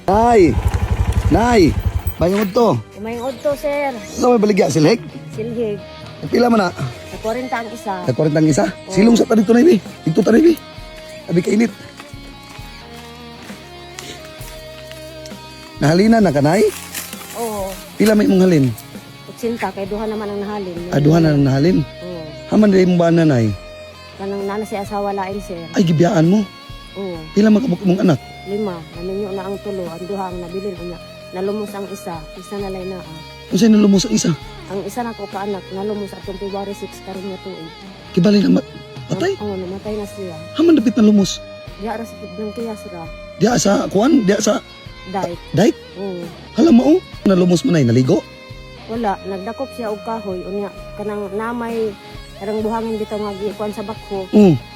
Nay! Nay! Bayong to. Umayong to, sir. Sa may baligya, silhig? Silhig. Pila man na? Sa 40 ang isa. Tag 40 ang isa. Silong sa dito na ibi. Dito ta ibi. Abi kainit. Nahalina na kanay? Oo. Pila may imong halin? 80 kay duha naman ang nahalin. Ah, duha na ang nahalin. Oo. Haman diri imong bana, nay? Kanang nana si asawa lain, sir. Ay, gibiyaan mo. Oo. Pila man kabuk imong anak? Lima. Naminyo na ang tulo. Ang duha ang nabilin. Unya. Nalumos ang isa. Isa na lay naa. Unsay nalumos ang isa? Ang isa na ko kaanak, nalumos atong February 6 karon nga tuig. Kibali na patay. Oo, namatay na siya. Haman dapit nalumos. Diya ra sa ng kiyas ra. Diya sa kuan, diya sa Dike. dike. Oo. Hala mao. Nalumos man ay naligo. Wala, nagdakop siya og kahoy unya kanang namay karang buhangin dito nga gikuan sa bakho.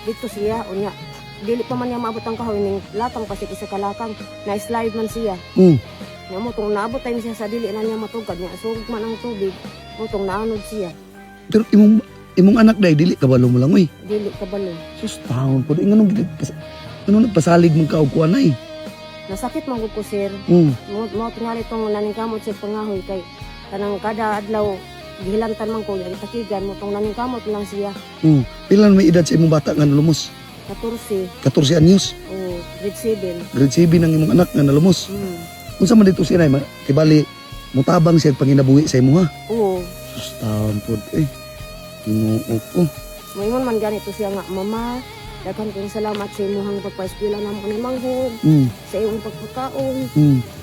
Dito siya unya dili pa man niya maabot ang kahoy ning latang pa siya isa kalakang na slide man siya. Nya mo tong naabot time siya sa dili na niya matugad nya sugod man ang tubig mo tong naanod siya. Pero imong imong anak day dili kabalo mo lang oy. Dili kabalo. Sus taon po. Nganong nganong nagpasalig man ka og kuan ay? Nasakit man gud ko, sir. Mo tingali tong naningkamot sa pangahoy kay kanang kada adlaw gihilantan man ko ya takigan mo tong naningkamot lang siya. Pila na may edad sa imong bata nga nalumos? 14. 14 anyos. O grade 7. Grade 7 ang imong anak nga nalumos. Unsa man dito siya nay? Kibali mutabang siya panginabuhi sa imo ha. Oo. Sus taon po eh. Ginoo ko. Moingon man ganito siya nga, "Mama, daghan kong salamat sa imong pagpaeskwela namo ni manghod, sa imong pagpakaon,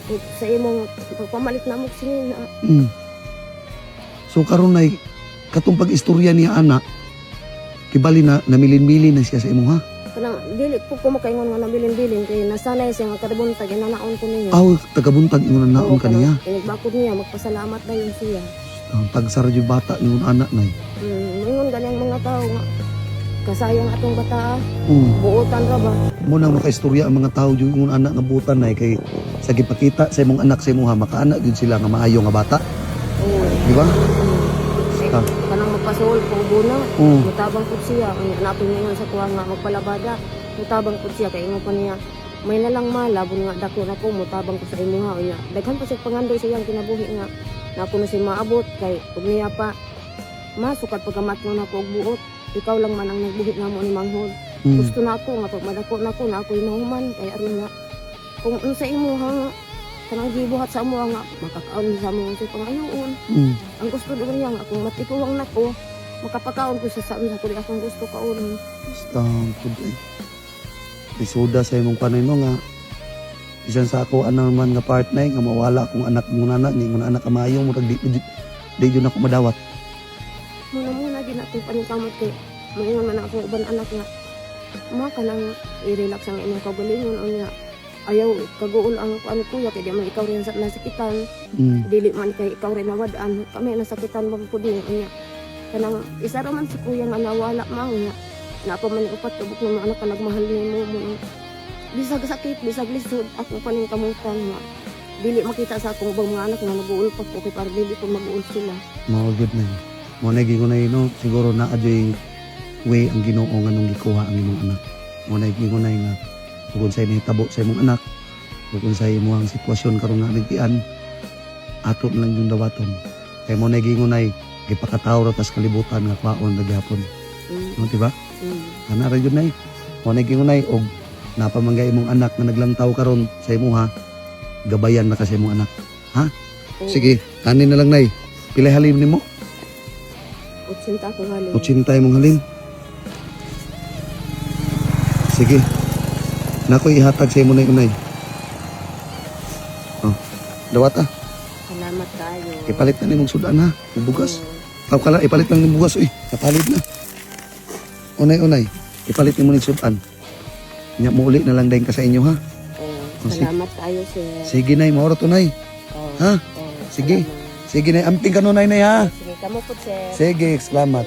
ug sa imong pagpamalit namo sinina." So karon nay katong pag-istorya niya anak kibali na namilin-milin na siya sa imo ha. Kanang dili po ko makaingon nga nabilin-bilin kay nasanay siya nga kada buntag inanaon ko niya. Aw tagabuntag ingon na naon Oo, kaniya. kanang Inigbakod niya magpasalamat dayon siya. Ang tagsara yung bata ingon anak nay. Moingon ganyang mga tao nga kasayang atong bata, buotan ra ba? Mo nang makaistorya ang mga tao yung ingon anak nga butan nay kay sa gipakita sa imong anak sa imuha makaanak gyud sila nga maayo nga bata, Oo. di ba? Eh, Ah. kanang magpasuol ko guna. Mutabang pud siya unya nato ningon sa tuwa nga magpalabada. Mutabang pud siya kay ingon pa niya, "May na lang malabon nga dako na ko mutabang ko sa imuha." Unya daghan pa siya pangandoy sa iyang kinabuhi nga na ako na siya maabot kay ug niya pa masukad pagkamatno na ko og buot, ikaw lang man ang nagbuhi namo ni manghod. Gusto na ako nga pag madako na ako na ako'y mahuman kay aron nga kung unsa imuha nga kanang gibuhat sa amoa nga makakaon sa amo sa pangayoon. Ang gusto doon niya nga kung matikuwang nako makapakaon ko sa sa kung akong gusto kaon. Basta pud eh. Isuda sa imong panay no nga bisan sa ako ano man nga part na nga mawala akong anak mo anak ni mo anak kamayo murag di jud ako madawat. Muna muna din akong paningkamot kay maingon man akong uban anak nga, "Ma, kanang i-relax ang imong kaugalingon unya ayaw kaguol ang kuan kuya kay di man ikaw rin sa nasakitan." Dili man kay ikaw rin nawad-an kami nasakitan man po din unya kanang isa ra man si kuya nga nawala ma unya naa pa man upat tubok ng mga anak ka nagmahal nimo mo nang bisag sakit bisag lisod akong paningkamutan nga dili makita sa akong ubang mga anak nga nag-uul pa ko kay para dili ko mag-uul sila. Mao gyud na. Mo na gingon na no siguro na adyoy way ang Ginoo nga nung gikuha ang imong anak. Mo na gingon na nga ug unsay nahitabo sa imong anak ug unsay imong sitwasyon karon nga nagtian ato na lang yung dawaton. Kay mo na gingon ay gipakataw ra tas kalibutan nga kwaon na gyapon. No, di ba? Mm. Ana ra jud nay. Mo na gingon nay og napamangga imong anak nga naglantaw karon sa imuha, gabayan na ka sa imong anak. Oo. Sige, ani na lang nay. Pilay halin nimo? 80 akong halin. 80 imong halin. Sige. Nako ihatag sa imo nay unay. Oh, dawat ah. Salamat kayo. Ipalit na nimong sudan ha. Ug bugas. Oo. Aw kala ipalit lang nimong bugas uy. Napalit na. Unay unay. Ipalit nimo ning sudan. Nya muuli na lang dayon ka sa inyo ha. Oo. Oh, sige. Salamat kayo, sir. Sige nay, maura to nay. Oo. Ha? Oo, Sige. salamat. Sige nay, amping ka nun nay nay ha. Sige, kamo po, sir. Sige, salamat.